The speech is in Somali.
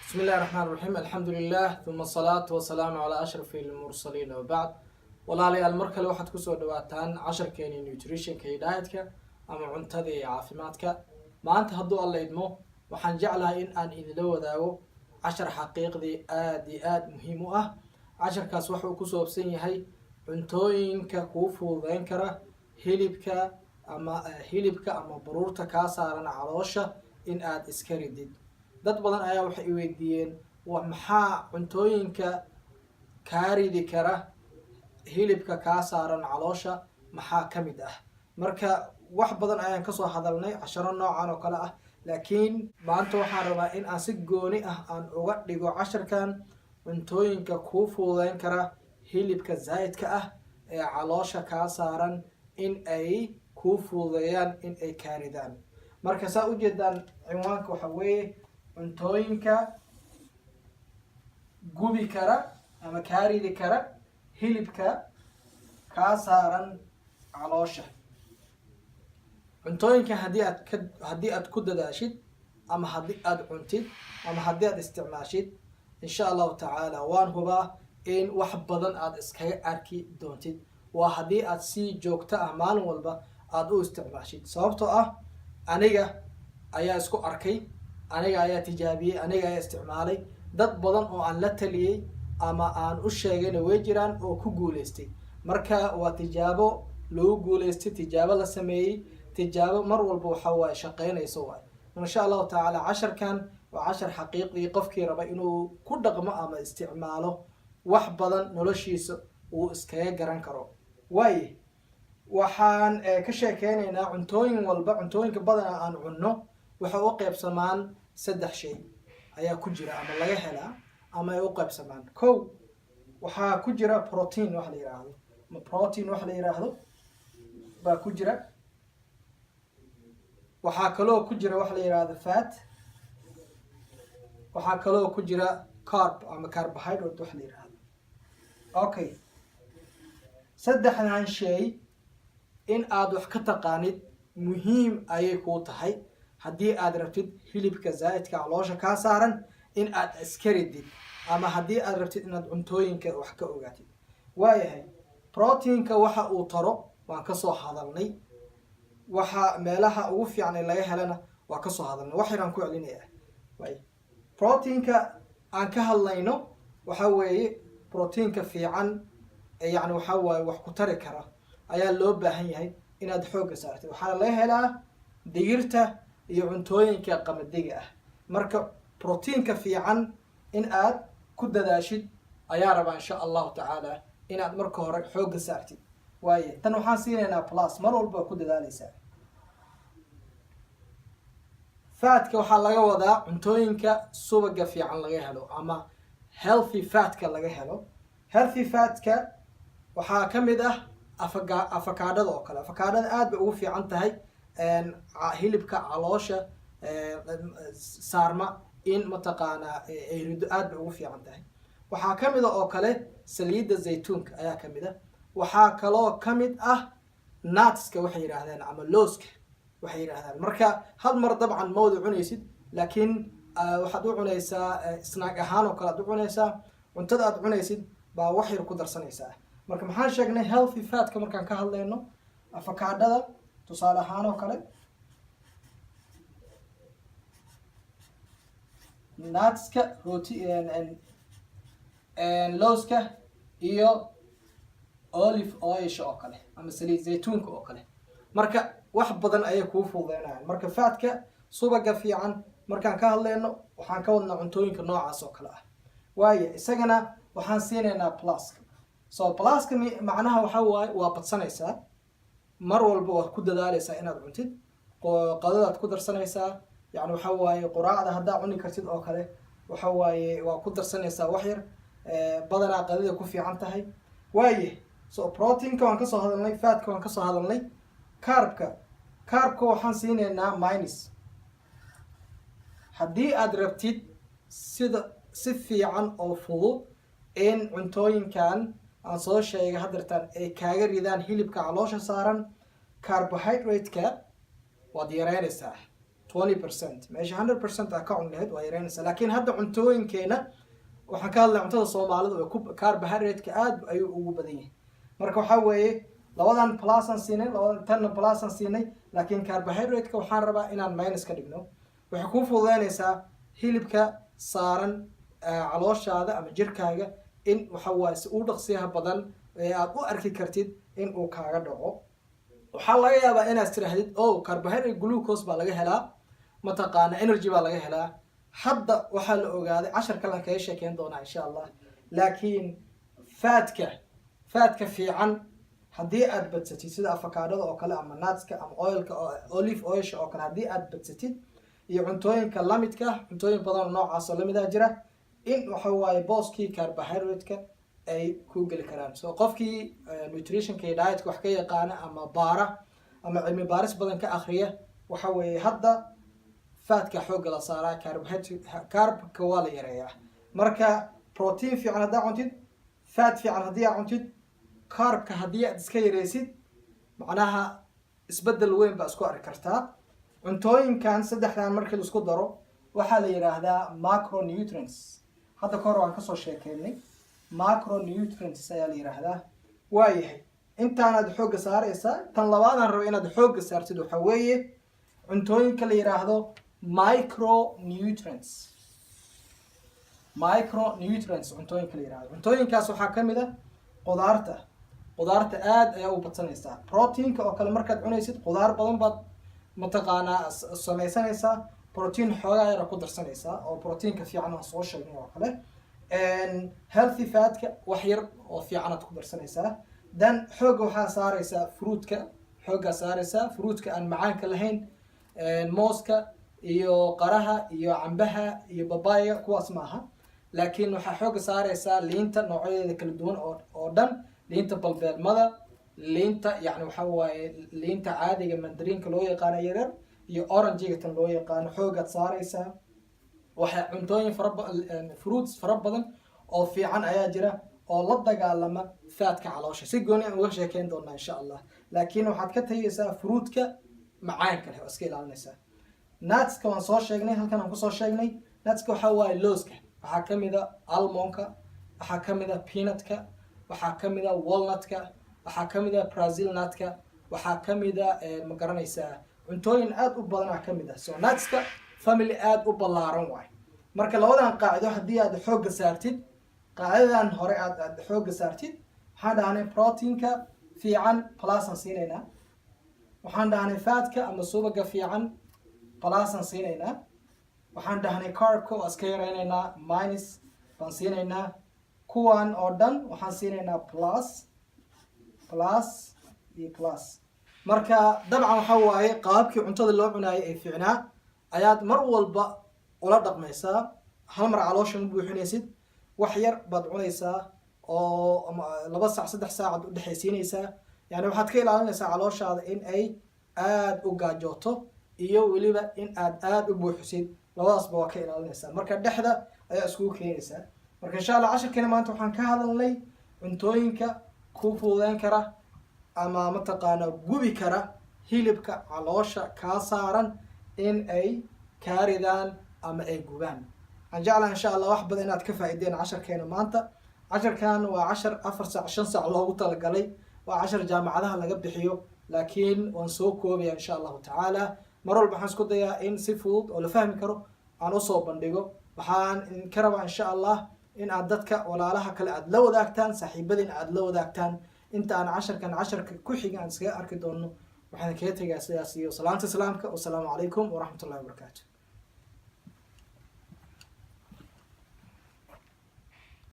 بسم الله الرحمن الرحيم، الحمد لله، ثم الصلاة والسلام على أشرف المرسلين، وبعد. Walaalayaal, mar kale waxaad kusoo dhawaataan casharkeeni nutritionka iyo dietka ama cuntada iyo caafimaadka. Maanta, hadduu Alla idmo, waxaan jeclahay in aan idinla wadaago cashar xaqiiqdii aada iyo aada muhiim u ah. Casharkaas wuxuu ku saabsan yahay cuntooyinka kuu fududeyn kara hilibka ama baruurta kaa saaran caloosha in aad iska ridid. Dad badan ayaa waxay i weydiiyeen, maxaa cuntooyinka kaa ridi kara hilibka kaa saaran caloosha, maxaa ka mid ah? Marka wax badan ayaan kasoo hadalnay casharo noocan oo kale ah, laakiin maanta waxaan rabaa in aan si gooni ah aan uga dhigo casharkan cuntooyinka kuu fududeyn kara hilibka zaa'idka ah ee caloosha kaa saaran in ay kuu fududeeyaan in ay kaa ridaan. Marka saa ujeedaan, cinwaanka waxa weeye cuntooyinka gubi kara ama kaa ridi kara hilibka kaa saaran caloosha. Cuntooyinka haddii aad ku dadaashid ama haddii aad cuntid ama haddii aad isticmaashid, insha Allahu tacaala waan hubaa in wax badan aad iskaga arki doontid. Waa haddii aad si joogto ah maalin walba aada u isticmaashid, sababtoo ah aniga ayaa isku arkay, aniga ayaa tijaabiyey, aniga ayaa isticmaalay. Dad badan oo aan la taliyey ama aan u sheegayna way jiraan oo ku guuleystay. Marka waa tijaabo lagu guuleystay, tijaabo la sameeyey, tijaabo mar walba waxa waaye shaqeynayso waay. Insha Allahu tacaala casharkan waa cashar xaqiiqdii qofkii raba inuu ku dhaqmo ama isticmaalo wax badan noloshiisa uu iskaga garan karo. Waaye, waxaan ka sheekeynaynaa cuntooyin walba. Cuntooyinka badanaa aan cunno waxay u qeybsamaan saddex shay ayaa ku jira ama laga helaa ama ay u qaybsamaan. Kow, waxaa ku jira protein waxa la yiraahdo, ama protein waxa la yiraahdo baa ku jira. Waxaa kaloo ku jira waxa la yiraahdo fat. Waxaa kaloo ku jira carb ama carbohydrate waxa la yiraahdo. Okay, saddexdan shay in aad wax ka taqaanid muhiim ayay kuu tahay haddii aad rabtid hilibka zaa'idka caloosha kaa saaran in aad iska ridid ama haddii aad rabtid inaad cuntooyinka wax ka ogaatid. Waayahay, proteinka waxa uu taro waan kasoo hadalnay, waxa meelaha ugu fiican ee laga helana waa kasoo hadalnay. Wax yaraan ku celinaya waay. Proteinka aan ka hadlayno waxa weeye proteinka fiican ee yacni waxa waaye wax ku tari kara ayaa loo baahan yahay inaad xoogga saartid. Waxaana laga helaa digirta iyo cuntooyinka qamadiga ah. Marka proteinka fiican in aad ku dadaashid ayaa rabaa, insha Allahu tacaala, inaad marka hore xoogga saartid. Waaye, tan waxaan siinaynaa plus. Mar walba waa ku dadaaleysaa. Fatka waxaa laga wadaa cuntooyinka subaga fiican laga helo ama healthy fatka laga helo. Healthy fatka waxaa ka mid ah afakaadhada oo kale. Afakaadhada aad bay ugu fiican tahay hilibka caloosha saarma in mataqaanaa ay rido, aad bay ugu fiican tahay. Waxaa ka mid a oo kale saliidda zaytuunka ayaa ka mid ah. Waxaa kaloo ka mid ah nutska waxay yidhaahdaan ama looska waxay yidhahdaan. Marka hal mar dabcan ma wada cunaysid, laakiin waxaad u cunaysaa snack ahaan oo kale aad u cunaysaa. Cuntada aad cunaysid baa wax yar ku darsanaysaa. Marka maxaan sheegnay healthy fatka markaan ka hadlayno? Afakaadhada tusaale ahaan oo kale, nutska, rooti, looska iyo olive oilsha oo kale ama saliid zaytuunka oo kale. Marka wax badan ayay kuu fududeynayaan. Marka fatka, subaga fiican markaan ka hadlayno, waxaan ka wadnaa cuntooyinka noocaas oo kale ah. Waayo, isagana waxaan siinaynaa pluska. So pluska macnaha waxa waaye waa badsanaysaa, mar walba waad ku dadaaleysaa inaad cuntid. Qadadaad ku darsanaysaa, yani waxa waaye quraacda haddaa cuni kartid oo kale, waxa waaye waa ku darsanaysaa wax yar. Badanaa qadada ku fiican tahay. Waaye, so proteinka waan kasoo hadalnay, fatka waan kasoo hadalnay. Carbka waxaan siinaynaa minus. Haddii aad rabtid sida si fiican oo fudud in cuntooyinkan aan soo sheegay haddeertaan ay kaaga ridaan hilibka caloosha saaran, carbohydrate-ka waad yareynaysaa. 20%. Meesha 100% aa ka cuni lahayd waa yareynaysaa. Laakiin hadda cuntooyinkeena waxaan ka hadlay, cuntada Soomaalida way ku carbohydrate-ka aad ayuu ugu badan yahay. Marka waxaa weeye labadan plus aan siinay, labadan tanna plus aan siinay, laakiin carbohydrate-ka waxaan rabaa inaan minus ka dhigno. Waxay kuu fududeynaysaa hilibka saaran calooshaada ama jirkaaga in waxa waaye si uu dhaqsiyaha badan ee aad u arki kartid in uu kaaga dhaco. Waxaa laga yaabaa inaad tiraahdid, "Oh, carbohydrate glucose baa laga helaa, mataqaana, energy baa laga helaa." Hadda waxaa la ogaaday, cashar kale aan kaga sheekeyn doonaa insha Allah, laakiin fatka fiican haddii aad badsatid, sida afakaadhada oo kale ama nutska ama oilka, olive oilsha oo kale, haddii aad badsatid iyo cuntooyinka lamidka, cuntooyin badan oo noocaas oo lamid ah jira, in waxa waaye booskii carbohydrate-ka ay ku geli karaan. So qofkii nutritionka iyo dietka wax ka yaqaana ama baara ama cilmi baaris badan ka akriya, waxa weeye hadda fatka xoogga la saaraa, carbohydrate, carbka waa la yareeyaa. Marka protein fiican haddaa cuntid, fat fiican haddii aad cuntid, carbka haddii aad iska yareysid, macnaha isbeddel weyn baa isku arki kartaa. Cuntooyinkan saddexdan markii laisku daro waxaa la yidhaahdaa macronutrients. Hadda ka hor waan kasoo sheekeynay, macronutrients ayaa la yidhaahdaa. Waayahay, intaanaad xoogga saaraysaa. Tan labaadaan rabo inaad xoogga saartid waxaa weeye cuntooyinka la yidhaahdo micronutrients. Micronutrients cuntooyinka la yihahdo, cuntooyinkaas waxaa ka mid a qudaarta. Qudaarta aad ayaa u badsanaysaa. Proteinka oo kale markaad cunaysid, qudaar badan baad mataqaanaa samaysanaysaa, protein xoogaa yara ku darsanaysaa oo proteinka fiican aan soo sheegnay oo kale. Healthy fatka wax yar oo fiican aad ku darsanaysaa. Then xoogga waxaa saaraysaa fruitka, xooggaa saaraysaa fruitka aan macaanka lahayn, mooska iyo qaraha iyo cambaha iyo babaya, kuwaas maaha. Laakiin waxaa xoogga saaraysaa liinta noocyadeeda kala duwan oo dhan, liinta balbeelmada, liinta yani waxa waaye liinta caadiga mandariinka loo yaqaano yaryar iyo orangiga tan loo yaqaano, xoogaad saaraysaa. Waxaa cuntooyin fruits fara badan oo fiican ayaa jira oo la dagaalama fatka caloosha. Si gooni aan uga sheekeyn doonaa insha Allah. Laakiin waxaad ka tagaysaa fruitka macaanka leh oo iska ilaalinaysaa. Nutska waan soo sheegnay, halkan aan kusoo sheegnay. Nutska waxaa waaye looska, waxaa kamid a almondka, waxaa kamid a peanutka, waxaa kamid a walnutka, waxaa kamid a Brazil nutka, waxaa kamid a, ma garanaysaa, cuntooyin aad u badanaa kamid ah. So nutska family aad u ballaaran waay. Marka labadan qaacido haddii aad xoogga saartid, qaacidadan hore aad xoogga saartid, waxaan dhahnay proteinka fiican plus aan siinaynaa, waxaan dhahnay fatka ama subaga fiican plus aan siinaynaa, waxaan dhahnay carbka waa iska yaraynaynaa, minus baan siinaynaa, kuwan oo dhan waxaan siinaynaa plus, plus iyo plus. Marka dabcan waxa waaye qaababkii cuntada loo cunaayay ee fiicnaa ayaad mar walba ula dhaqmaysaa. Hal mar caloosha ma buuxinaysid, wax yar baad cunaysaa oo 2 saac, 3 saacaad udhexaysiinaysaa. Yani waxaad ka ilaalinaysaa calooshaada in ay aada u gaajooto iyo weliba in aad aada u buuxisid, labadaasba waa ka ilaalinaysaa. Marka dhexda ayaa iskugu keenaysaa. Marka insha Allah cashirkeena maanta waxaan ka hadalnay cuntooyinka ku fududeyn kara ama mataqaana gubi kara hilibka caloosha kaa saaran in ay kaa ridaan ama ay gubaan. Waxaan jeclaha insha Allah wax badan inaad ka faa'iideen casharkeena maanta. Casharkan waa cashar 4 saac, 5 saac loogu talagalay, waa cashar jaamacadaha laga bixiyo, laakiin waan soo koobaya insha Allahu tacaala. Mar walba waxaan isku dayaa in si fudud oo la fahmi karo aan usoo bandhigo. Waxaan ka rabaa insha Allah in aad dadka walaalaha kale aad la wadaagtaan, saaxiibadiin aad la wadaagtaan. Inta aan casharkan casharka ku xiga aan iskaga arki doono, waxaan kaga tegaa sidaas iyo salaanta islaamka. Wasalaamu calaykum waraxmatullahi wabarakaatu.